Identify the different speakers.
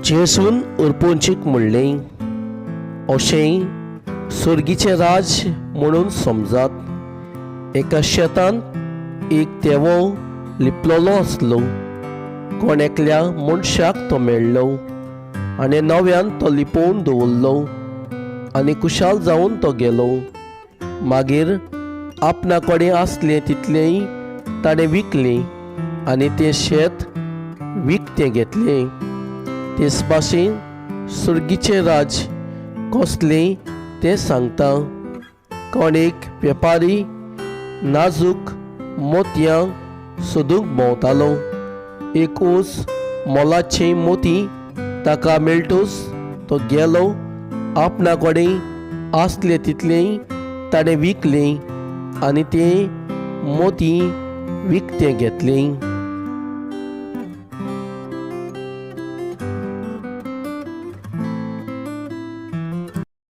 Speaker 1: जेजून उरपोंचीक म्हणलें, अशें सर्गीचें राज म्हणून समजात. एका शेतांत एक तेवो लिपलोलो आसलो. कोण एकल्या मनशाक तो मेळ्ळो आनी नव्यान तो लिपोवन दवरलो आनी कुशाल जावन तो गेलो. मागीर आपणा कडेन आसलें तितलेंय ताणें विकलें आनी तें शेत विकतें घेतलें. तेच भाशेन सर्गीचें राज कसलें तें सांगता. कोण एक वेपारी नाजूक मोतयां सोदूंक भोंवतालो. एक ऊंच मोलाचें मोती ताका मेळटूच तो गेलो, आपणा कडेन आसलें तितलें ताणें विकलें आनी तें मोती विकतें घेतलें.